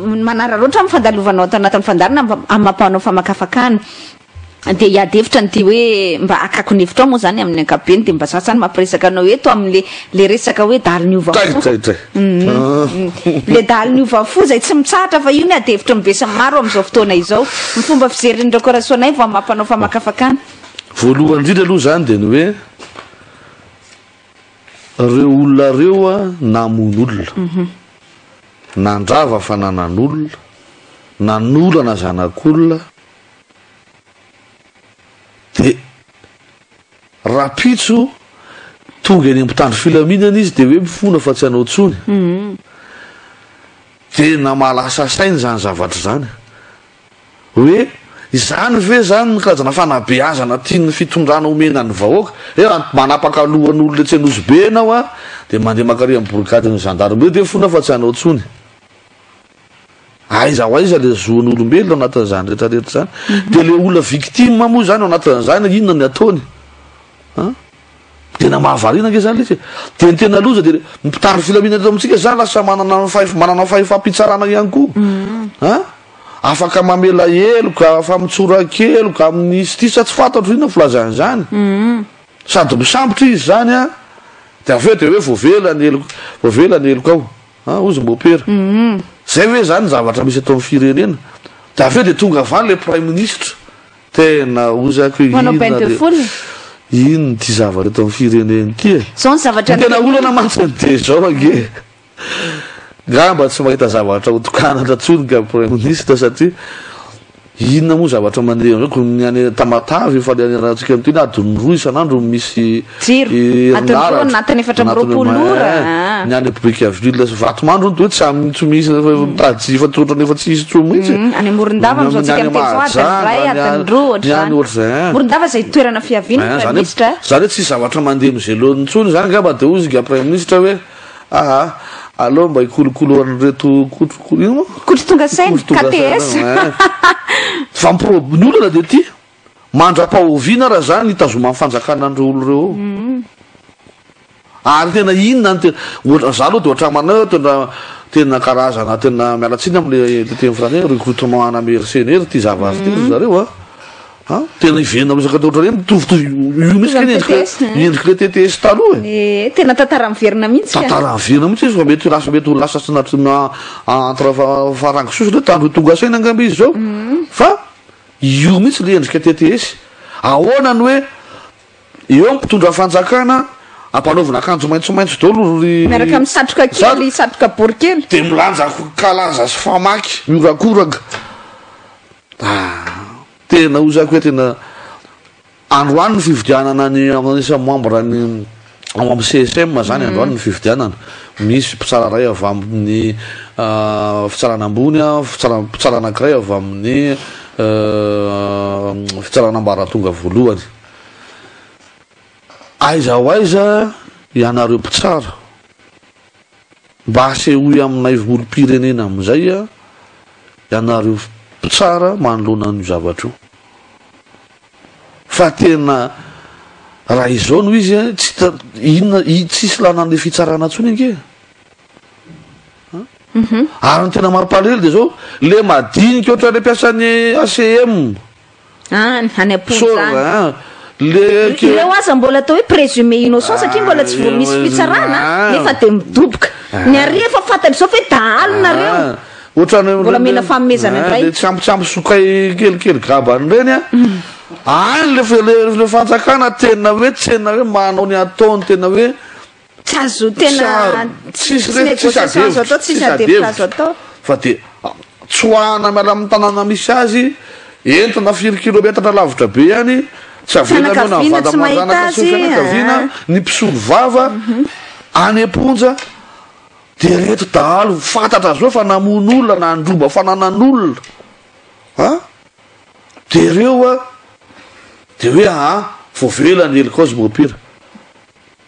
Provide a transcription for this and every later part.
Manararaotra amin'ny fandalovanao ato anatin'ny fandaharana amin'ny maha-mpanao famakafakana. Dia hiady hevitra an'ity hoe mba hakako ny hevitrao moa izany amin'ny ankapobeny dia mba za izany mampiresaka anao eto amin'le le resaka hoe dahalo niova Tay, fo. tay, tay. Le dahalo niova fo izay tsy mitsahatra fa io ny ady hevitry ny besinimaro amin'izao fotoana izao. Ny fomba fijerin'i Rocco Rasoanaivo amin'ny maha-mpanao famakafakana. Voalohany indrindra aloha izany dia ny hoe ireo olona ireo namono olona, nandrava fananan'olona, nanolana zanak'olona, Dia rahampitso tonga eny mpitandro filaminana izy dia hoe mifona fa tsy hanao intsony. Tena mahalasa saina izany zavatra izany. Hoe izany ve izany ny karazana fanabeazana tian'ny fitondrana omena ny vahoaka? Hoe raha manapaka lohan'olona etsy Anosibe ianao an, dia mandeha mankary amin'ny borigadin'ny gendarmerie dia mifona fa tsy hanao intsony. Aiza ho aiza le zon'olombelona ao anatin'izany rehetra rehetra izany? Dia le olona victime moa izany ao anatin'izany inona ny ataony? An? Tena mahavariana ange izany le izy e. Dia ny tena loza dia ny mpitandro filaminana eto amintsika izany lasa manana ny fahef- manana fahefam-pitsarana ihany koa. An? Afaka mamela heloka, afa-mitsoran-keloka, amnistie sa tsy fantatro inona filazana izany. Sady misambotra izy izany an, dia avy eo dia hoe voavela ny heloka, voavela ny heloka ao. Ah, hozy mopera. Zay ve zany zavatra misy eto amin'ny firenena? Dia avy eo dia tonga avy any le praiminisitra. Tena hozy ako hoe Manao bain inona de le foule. inona ity zavatra eto amin'ny firenena ity e? Zao ny zavatra Ny tena niteneniko. olana mantsy dia zao ange. Ngamba tsy mahita zavatra ho tokanana intsony ka praiminisitra satria Inona moa zavatra mandeha amzao ko ny any Tamatave efa le anarahantsika miteny adiny roa isan'andro no misy Jiro, adiny roa herinaratra anatin'ny 24 ora ah. Ny any Brickaville sy Vatomandry hono de hoe tsy am- tsy misy efa mitady jiro efa ohatrany efa tsy hisy intsony mihitsy e. Any Morondava amzao Ny tsika any miteny zao adiny Mahajanga, iray, ny any adiny roa ny ohatr'izany. any ohatr'izay ein. Morondava izay toerana fiaviana Ein, zany hoe praiminisitra. zany hoe tsisy zavatra mandeha am'zay laoniny intsony zany angamba de hozy ingahy praiminisitra hoe Aa aleo mba hikolokolo an'ireto kotro ino moa? Kotro tonga saina, Kotro tonga saina, KTS. eh. Fa ny prob- ny olana dia ity, mandra-pahoviana raha zany hitazoman'ny fanjakana an'ireo olona ireo eo? Ary tena inona no tena, ohatra za aloha dia ohatra manao hoe tena tena karazana tena miala tsiny amin'le le teny frantsay recrutement ana mercenaire ity zavatra ity ry zareo a. An! Tena hiverina amin'ny resaka teo ohatran'ireny, mitovitovy io mihitsy kay ny endrik'ilay TTS, ny endrik'ilay TTS taloha e. Ee, tena tantara miverina mihitsy ka. Tantara miverina mihitsy izy fa mety lasa mety ho lasa tsy na na entre farango sosona hoe tandroy tonga saina angamba izy izao fa io mihitsy ilay endrika TTS. Ahoana ny hoe eo ny mpitondra fanjakana ampanaovina akanjo maitsomaitso daholo ry Miaraka amin'ny satroka kely, satroka bory kely. Dia milanja kalaza sy famaky mihorakoraka. Ah! Tena hoy zako hoe tena androany ny fifidianana ny anisan'ny membre ny ao amin'ny CSM zany androany ny fifidianana. Misy mpitsara iray avy amin'ny fitsarana ambony, fitsara mpitsara anankiray avy amin'ny fitsarana ambaratonga voalohany. Aiza ho aiza ianareo mpitsara? Mba asehoy aminay olom-pirenena amin'izay ianareo mpitsara manoloana an'io zavatra io. Fa tena raha izao no izy tsy hita inona tsisy ilana an'ilay fitsarana intsony ange e. Ary ny tena mampalahelo dia izao, le madinika ohatran'ilay mpiasan'ny ACM. Any, any am-ponja any. Sao, le ke- Ireo aza mbola atao hoe présumé innocent satria mbola tsy vao misy fitsarana nefa dia midoboka. Ny ary efa fantatra izao fa hoe dahalo nareo. Ah, ohatran'ny Mbola omena fanomezana indray. Le tsy ampy tsy ampy sokay kelikely gabany ireny a. Any le le le fanjakana tena hoe tena hoe manao ny ataony tena hoe Tsy azo tena Tsisy tsy re tsisy ady négociation azo hevitra atao, tsisy ady hevitra azo atao. Fa dia tsoahana miala amin'ny tanàna misy azy, entina firy kilometatra lavitra be ihany, tsy avelany eo na ny Fianakaviana vady tsy mahita aman-janaka sy ny azy, fianakaviana, ah. ny mpisolo vava any am-ponja, dia ireto dahalo fantatra zao fa namono olona, nandroba fananan'olona, an! Dia ireo an, dia hoe aa, voavela ny heloka ao zy mopera.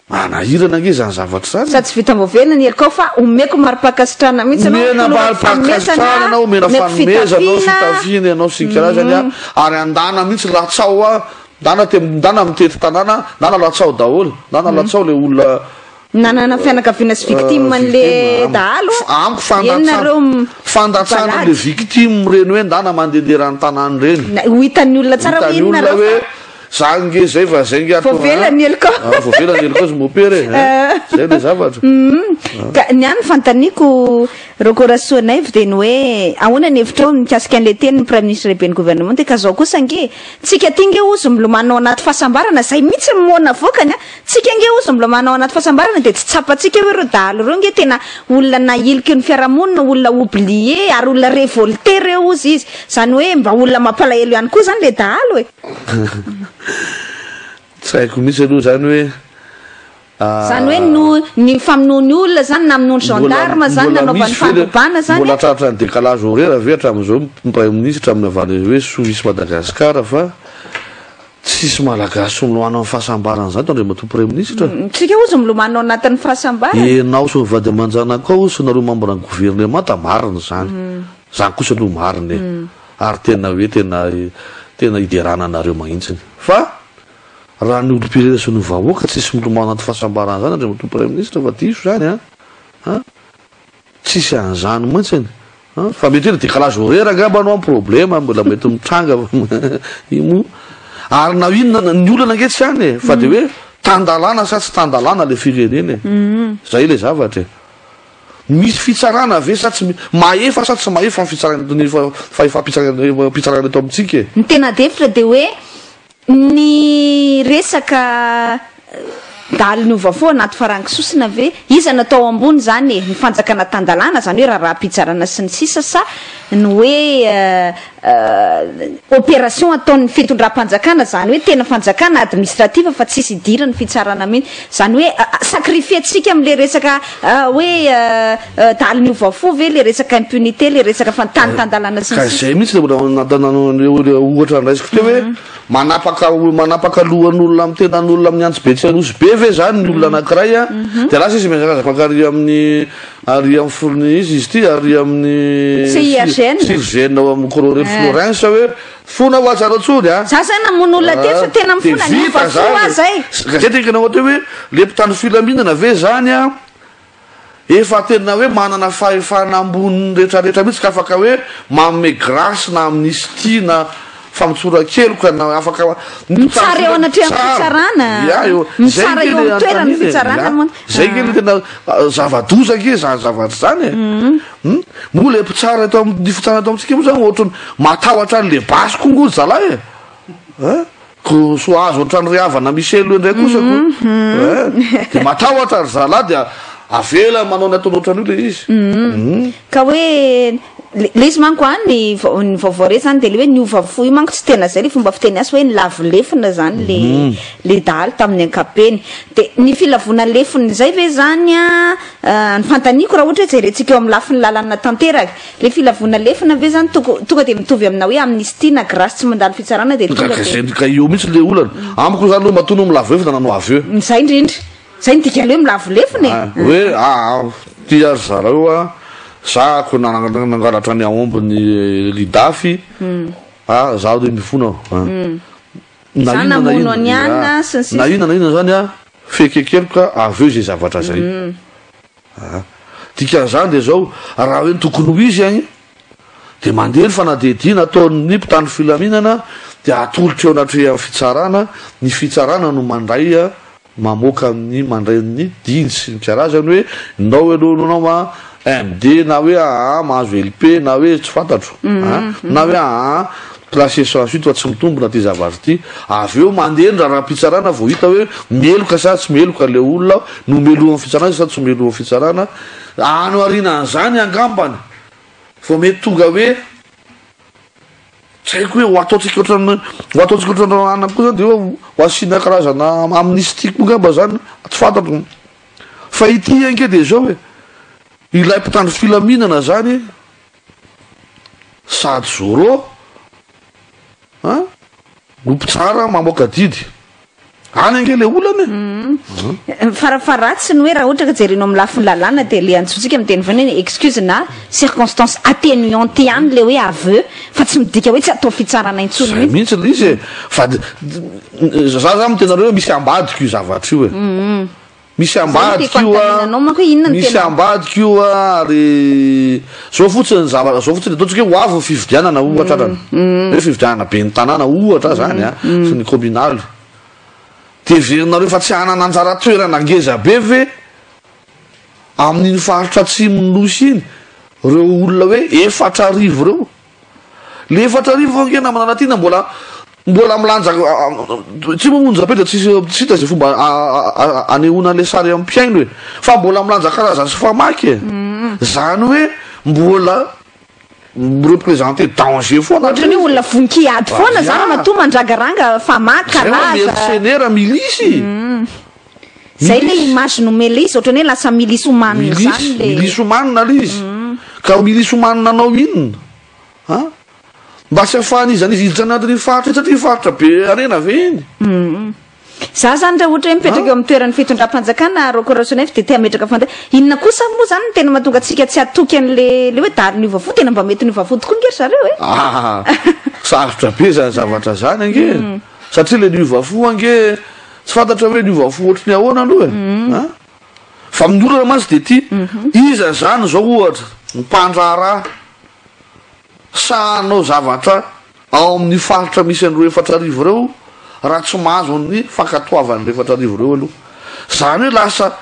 Manahirana ange izany zavatra izany e. Sady tsy vitan'ny voaverina ny helikao fa omeko mari-pankasitrahana mihitsy ianao, Omena tolorako fanomezana, mari-pankasitrahana ianao, omena omeko fanomezana ianao, fitafiana. fitafiana ianao sy ny karazany an, ary andana mihitsy latsao an, ndana te ndana mitety tanàna, ndana latsao daholo, ndana latsao le olona. Nanana fianakaviana sy victime an'le dahalo a. Amiko fandatsana fandatsana le victime reny hoe ndana mandehandeha eran'ny tanàna reny. Ho hitan'ny olona tsara hoe inona reo fa. Za nge zay fa zay nge ato. Voavela ny helokao. Ah, voavela ny helokao zy mopera e. Zay le zavatra. Ka ny ahy ny fanontaniako Rocco Rasoanaivo dia ny hoe ahoana ny hevitrao mikasika an'ilay tenin'ny praiminisitra lehiben'ny gouvernement ka zao kosa ange tsika aty nge ozy milomano ao anaty fahasambarana zay mihitsy ny mot navoakany a! Tsika ange ozy milomano ao anaty fahasambarana dia tsy tsapantsika hoe ireo dahalo ireo nge tena olona nahiliky ny fiarahamonina, olona oublié ary olona révolté ireo ozy izy. Zany hoe mba olona mampalahelo ihany koa zany le dahalo e! Tsy haiko mihitsy aloha zany hoe Zany hoe no ny famonoany olona zany, namonoany gendarme zany, nanaovany fandrobana zany. Mbola tratran'ny décalage horaire ve hatramin'izao ny praiminisitra amin'ny avy any hoe soa hisy Madagascar fa tsisy malagasy milomano amin'ny fahasambarana zany to Andriamatoa praiminisitra. Tsika ozy milomano ao anatin'ny fahasambarana. Enao sy ny vady aman-janakao sy nareo membre ny gouvernemanta marina zany. Zany kosa aloha marina e. Ary tena hoe tena tena hiderana anareo mahintsiny. Fa Raha ny olom-pirenena sy ny vahoaka tsisy milomano anaty fahasambarana zany Andriamatoa Praiminisitra fa diso zany an! An! Tsisy an'izany mintsiny an! Fa mety hoe le décalage horaire angamba no an problema mbola mety mitranga io moa ary na inona ny olana ange tsy any e! Fa de hoe tan-dalàna sa tsy tan-dalàna le firenena e! Zay le zavatra e! Misy fitsarana ve sa tsy mahefa sa tsy mahefa ny fitsarana ny fahefam-pitsarana eto amintsika e? Ny tena ady hevitra dia hoe Ny resaka dahalo niova fo anaty farango sosona ve? Iza no atao ambony izany e? Ny fanjakana tan-dalàna, izany hoe raharaham-pitsarana sy ny sisa sa ny hoe opération ataon'ny fitondram-panjakana, izany hoe tena fanjakana administrative fa tsisy idiran'ny fitsarana mihitsy. Izany hoe sacrifier-tsika amin'ilay resaka hoe dahalo niova fo ve ilay resaka impunité, ilay resaka tany tan-dalàna sy ny Ka sisa. izay mihitsy ilay mbola ohatra ndraisiko teo hoe Manapaka manapaka lohan'olona amin'ny tenan'olona amin'ny antsibe tsy Anosy be ve zany ny olona anankiray a? Dia lasa izy mihazakazaka mankary amin'ny ary amin'ny forny izy izy ity ary amin'ny CIRGN. CIRGN ao amin'ny Colonel Florens hoe fona ho atsara tsony a. Za zany namono olona teto fa tena mifona Dia niova vita fo aho zany. zay. Ka zay teniko anao teo hoe le mpitandro filaminana ve zany a? Efa tena hoe manana fahefana ambony retraretra mihitsy ka afaka hoe manome grace na amnistie na famotsoran-keloka na afaka Mitsara eo anatrehan'ny fitsarana. Ya eo zay Mitsara nge eo le amin'ny toeran'ny anontaniana e. fitsarana Ya moa. zay nge le tena zava-doza nge zany zavatra zany e. Hum moa le mpitsara eto amin'ny fitsarana eto amintsika moa zany ohatran'ny matahotra an'le basy koa ngo ry zalahy e. Hein? Ko soa azo ohatran'ny ry havana Michel io indray kosa ko eh, de matahotra ry zalahy dia avela manao ny ataony ohatran'io le izy. Ka hoe le le izy manko an, ny vao- ny vaovao re zany de le hoe niova fo io manko tsy tena zay le fomba fiteny azy hoe nilavo lefona zany le le dahalo tamin'ny ankapobeny. De ny filavoana lefona izay ve zany an, ny fanontaniako raha ohatra hoe jerentsika eo amin'ny lafiny lalana tanteraka, Le filavoana lefona ve zany toko tonga de mitovy amina hoe amnistie na grace tsy mandalo fitsarana de tonga de. Ka eo mihitsy le olana. Amiko zany aloha matoa anao milavo lefona nanao aveu. Zay indrindra. Zay no dikan'le hoe milavo lefona e. Hoe aa ty ary zareo a, za ko nangalatra ny aombiny ry dafy, a zaho de mifona aho. Na Za inona na namono inona, an'i Anna sy ny sisa. Na inona na inona zany a, fekekeloka aveu zay zavatra zay. A! Dikan'izany dia izao, raha hoe ny tokony ho izy agny, dia mandeha ny fanadihadiana ataon'ny mpitandro filaminana, dia atolotra eo anatrehan'ny fitsarana, ny fitsarana no mandray, mamoaka ny, mandray ny didy sy ny karazany hoe, ndao aloha ianao ma MD na hoe aa mahazo LP na hoe tsy fantatro a, na hoe aa classé sans suite fa tsy mitombina ity zavatra ity, avy eo mandeha ny raharaham-pitsarana vao hita hoe meloka sa tsy meloka ilay olona, Nomelohan'ny fitsarana izy sa tsy nomelohan'ny fitsarana? Any aorianan'izany angambany vao mety tonga hoe tsy haiko hoe ho ataontsika ohatran'ny ho ataontsika ohatran'ny anana koa zany de hoe ho asiana karazana amnistie koa angamba zany, tsy fantatro. Fa ity ange de zao e, ilay mpitandro filaminana zany sady zoro an, no mpitsara mamoaka didy. Any ange le olana e. Farafaharatsiny hoe raha ohatra ka jerenao amin'ny lafiny lalàna dia le antsointsika amin'ny teny vahiny hoe excuse na circonstance atténuante ihany le hoe aveu fa tsy midika hoe tsy atao fitsarana intsony Zay mihitsy le izy e. Fa za zany miteny anareo hoe misy ambadika io zavatra io e. Misy Zay no ambadika tiako io anontaniana a, anao manko hoe inona no misy tena. ambadika io a, ary zao fotsiny ny zavatra, zao fotsiny ataontsika hoe ho avy ny fifidianana ohatra arany, hoe fifidianana ben'ny tanàna ohatra zany a, sy ny kaominaly, de heverinareo fa tsy hanana anjara toerana ngeza be ve amin'iny faritra atsimon'ny nosy iny reo olona hoe 4000 reo? Le 4000 ange namana Lalatiana mbola mbola milanja tsy moa onjam-peo dia tsisy tsy hita izay fomba anehoana an'ilay sary amin'ny mpihaino e fa mbola milanja karazany sy famaky e zany hoe mbola mi-représenter danger foana Ohatran'ny hoe olona vonkiady foana zany matoa mandragaranga famaky Zay hoa kalaza. mercenaire milisy. Zay le image nomena izy ohatran'ny hoe lasa milisy omanina Milisy, zany le. milisy omanina le izy. Ka milisy omanina anao inona? An? Mba tsy ahafahan'iza n'iza hiditra anatin'iny faritra iny satria faritra be harena ve iny? Za zany raha ohatra hoe mipetraka eo amin'ny toeran'ny fitondram-panjakana Rocco Rasoanaivo dia te hametraka fanta inona kosa moa zany no tena mahatonga antsika tsy hatoky an'le le hoe dahalo niova fo tena mba mety niova fo tokoa nge ry zareo e. Ah, sarotra be zany zavatra zany ange e. Satria le niova fo ange tsy fantatra hoe niova fo ohatry ny ahoana aloha e. An? Fa ny olana mantsy dia ity, iza zany zao ohatra ny mpandraharaha sahy hanao zavatra ao amin'ny faritra misy an'ireo 4000 ireo raha tsy mahazo ny fankatoavan'ireo 4000 ireo aloha. Zany hoe lasa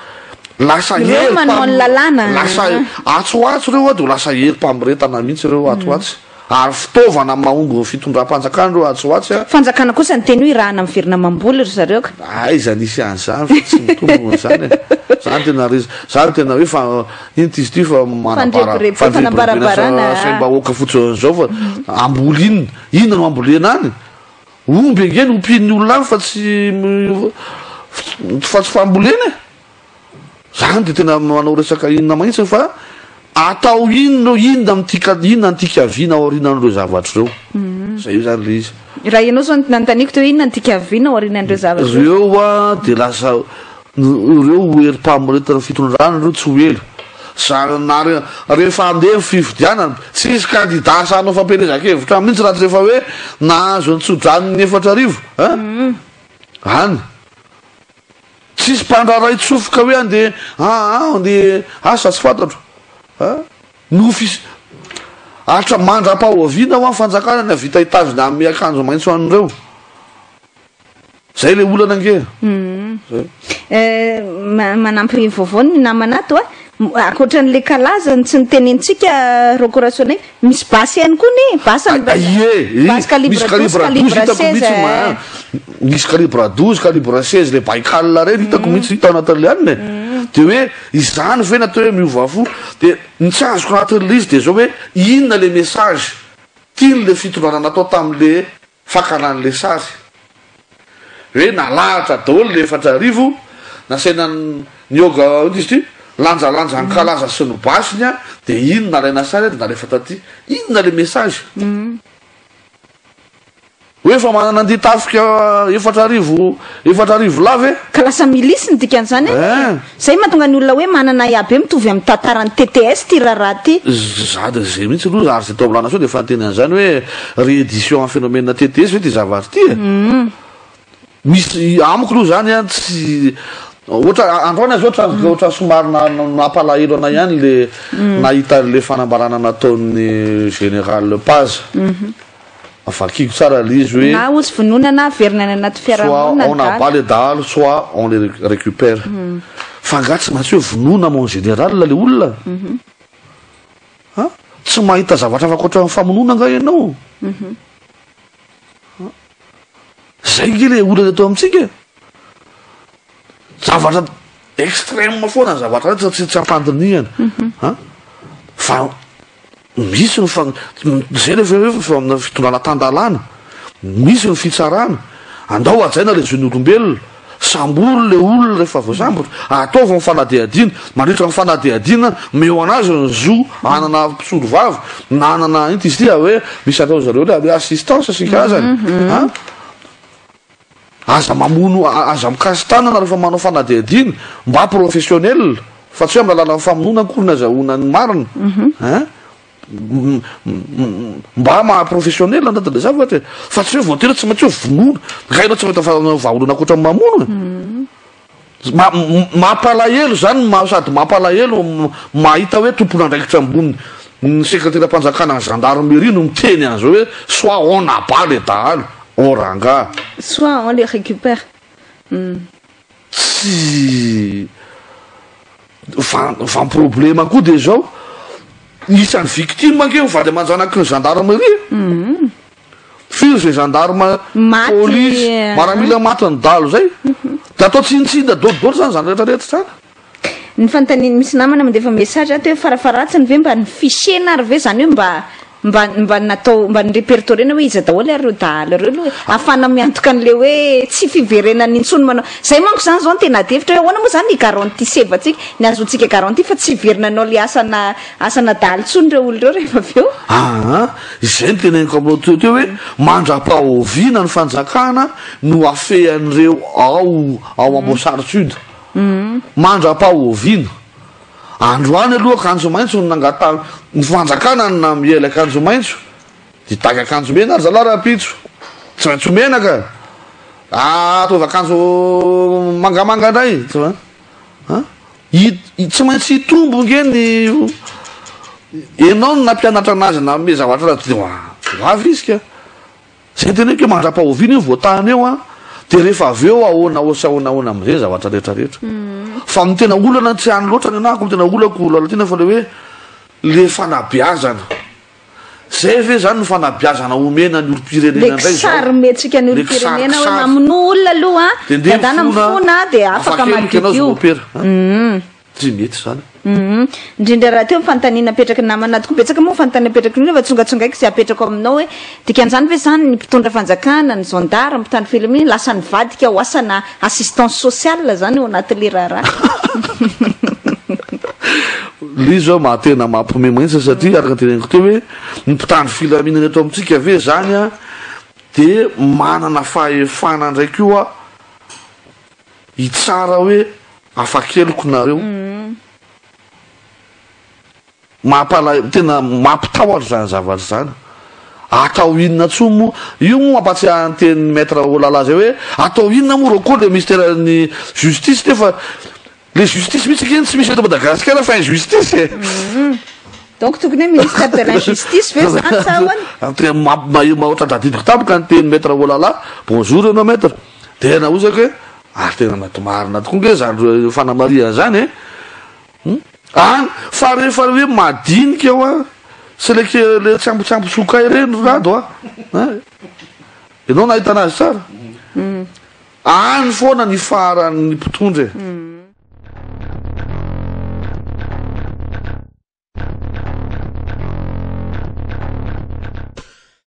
lasa Ireo hery manao ny mpam- lalàna. lasa atsy ho atsy ireo dia ho lasa herim-pamoretana mihitsy ireo atsy ho atsy. Ary fitaovana mahomby ny fitondram-panjakana ireo atsy ho atsy a. Fanjakana kosa niteny hoe irahana miverina mamboly ry zareo ka. Aiza nisy an'izany fa tsy mitombina izany e. Zany tena res- zany tena hoe fa ino ty izy ity fa manambara- Fandrebirebena, fandrebirebena fanambarabarana. saim-bahoaka fotsiny izao fa hamboly inona? Inona no hambolena any? Omby ange no ompian'ny olona any fa tsy fa tsy fambolena e. Zany de tena manao resaka inona mihitsy fa atao inona inona no tika inona no tika-viana aorianan'ireo zavatra ireo. Zay io zany le izy. Raha ianao zao no nanontaniako teo inona no tika-viana aorianan'ireo zavatra ireo? Ireo a de lasa ireo ho herim-pamoretana fitondrana ireo tsy ho ela. Zany na rehefa handeha ny fifidianana tsy hisy kandida sahy hanao fampielezan-kevitra mihitsy raha tsy rehefa hoe nahazo ny tso-dranon'ny 4000 an! Any. Tsisy mpandraharaha hitsofoka hoe andeha aa andeha asa tsy fantatro a! Nofy Atra mandra-pahoviana hoa ny fanjakana ny havita hitazona hanome akanjo maitso an'ireo. Zay le olana ange. Zay. Manampy vaovao ny namana ato a. Ankoatran'le kalaza ny tsy nitenentsika Rocco Rasoanaivo, misy basy ihany koa ne, basy Ah, ie, basy calibre misy 12, calibre 12 calibre hitako 16. mihitsy ma, misy calibre 12, calibre 16 le Baikal reny hitako mihitsy hita ao anatin'le anona e. De hoe izany ve natao hoe miova fo, de ny tsy azoko anatin'le izy de zao hoe inona le message tian'le fitondrana natao tam'le fakana an'le sary. Hoe nalahatra daholo le 4000, nasaina nihoga inona izy ity, lanjalanja ny kalaza sy ny basiny an, de iny nalaina sary de nalefa taty. Inona le message? Hoe efa manana andia-tafika 4000, 4000 lahy ve? Ka lasa milisy ny dikan'izany anie e! Hein! Zay mahatonga ny olona hoe manana ahiahy be mitovy amin'ny tantaran'ny TTS ity raharaha ity. Za de zay mihitsy aloha ary zay tao amin'ny La Nation de efa niteny an'izany hoe réédition an'ny phénomène TTS ve ity zavatra ity e? Misy amiko aloha zany an tsy ohatra androany aza ohatra ohatra somary nampalahelo anay ihany le nahita an'le fanambarana nataon'ny général Paz. Vakiko tsara le izy hoe. Na ozy vonoina na averina any anaty Soit fiarahamonina on ny abat dada. les dahalo soit on les récupère. Fa angaha tsy maintsy hoe vonoina mon général le olona? An? Tsy mahita zavatra hafa ankoatra ny famonoana angaha ianao? An? Zay nge le olana eto amintsika e. Zavatra extrême foana ny zavatra rehetra tsy tsy ampandinihana. An? Fa Misy ny fa, zay le hoe fitondrana tan-dalàna, misy ny fitsarana, andao hajaina le zon'olombelona, sambory le olona rehefa voasambotra, ataovy ny fanadihadiana, mandritra ny fanadihadiana omeo anazy ny zo hanana mpisolovava na hanana inona izy ity hoe misy atao zareo le hoe assistance sy ny karazany an! Aza mamono, aza mikasi-tanana rehefa manao fanadihadiana, mba professionnel, fa tsy hoe amin'ny alalan'ny famonoana akory no azahoana ny marina, hein, mba maha professionnel anatin'ilay zavatra e, fa tsy hoe voatery tsy maintsy hoe vonoina, nga ianao tsy mahita vahaolana ankoatra ny mamono e. Mampalahelo zany sady mampalahelo mahita hoe tompon'andraikitra ambony ny sekreteram-panjakana ny gendarmerie no miteny an'izao hoe soit on abat les dahalo, oh rangaha. Soit on les récupère. Tsy fa fa ny problema koa de zao, isan'ny victime ange ny vady aman-janaky ny gendarmerie e. Firy zay gendarme, Maty, polisy, eh. maramila maty ny dahalo zay? De atao tsinontsinona daholo zany zany rehetra rehetra zany. Ny fanontaniana misy namana mandefa message ato hoe farafaharatsiny ve mba ny fichena ary ve zany hoe mba mba mba natao mba ni-repertoriena hoe iza daholo ary ireo dahalo ireo aloha e, ahafahana miantoka an'le hoe tsy fiverenany intsony manao zay manko zany zao no tena ady hevitra hoe ahoana moa zany ny garantissez-vantsika ny ahazoantsika garantie fa tsy hiverina hanao le asana asana dahalo intsony ireo olona ireo rehefa avy eo. Aa izay no teneniko aminao teo teo hoe mandra-pahoviana ny fanjakana no hafehan'ireo ao ao Amboasary Sud. Mandra-pahoviana. Androany aloha akanjo maitso no nangatahan ny fanjakana no namely akanjo maitso. Hitaky akanjo mena ry zalahy rahampitso. Tsy maintsy ho mena ka. Ataovy akanjo mangamanga indray. Tsy va? An? Tsy maintsy hitombo nge ny Enao no nampianatra anazy nanome zavatra azy dia ho avy izy ka. Zay teneniko hoe mandra-pahoviana io voatahana eo an, dia rehefa avy eo ahoana ahoana sy ahoana ahoana amin'izay ny zavatra rehetra rehetra. Fa ny tena olana tsy any loatra ny anahako, ny tena olako Lalatiana fa le hoe le fanabeazana. Zay ve zany no fanabeazana omena ny olom-pirenena Le indray zao? kisary omentsika ny Le olom-pirenena hoe kisarisary. mamonoa olona aloha an, Dia ndeha dadana mifona, mifona dia afaka afa-keloka ianao madiodio. zao mopera. An? Tsy mety izany. Humm. Indrindra rahateo ny fanontaniana apetraky ny namana tokoa. Betsaka moa ny fanontaniana apetraky ny olona fa tsongatsongaiko izay apetrako aminao hoe dikan'izany ve izany ny mpitondra fanjakana, ny gendarme, ny mpitandro filaminana lasa nivadika ho asana assistance sociale izany ao anatin'ilay raharaha? Ilay izy zao maha tena mampiomehy mihitsy satria araka ny teneniko teo hoe ny mpitandro filaminana eto amintsika ve izany an dia manana fahefana indray koa hitsara hoe afakeloko nareo. Mampalahelo, tena mampitahotra izany zavatra izany. Atao inona intsony moa? Io moa mampatsiahy ny tenin'ny Maître Olala izay hoe atao inona moa reo koa le ministère-n'ny justice nefa le justice mihitsy ange tsy misy eto Madagasikara fa injustice e. Donc tokony hoe ministère de l'injustice ve izany sa ahoana? Tena mampalahelo, tadidiko tampoka ny tenin'ny Maître Olala. Bonjour ianao Maître. Tena ozako hoe ary tena mety marina tokoa nge zany fanamarihana zany e! Hum any fa rehefa hoe madinika hoa sy le ke le tsy ampy tsy ampy sokay reny ry rado a! Hein! Ianao nahita anazy tsara? Any foana ny faran'ny mpitondra e!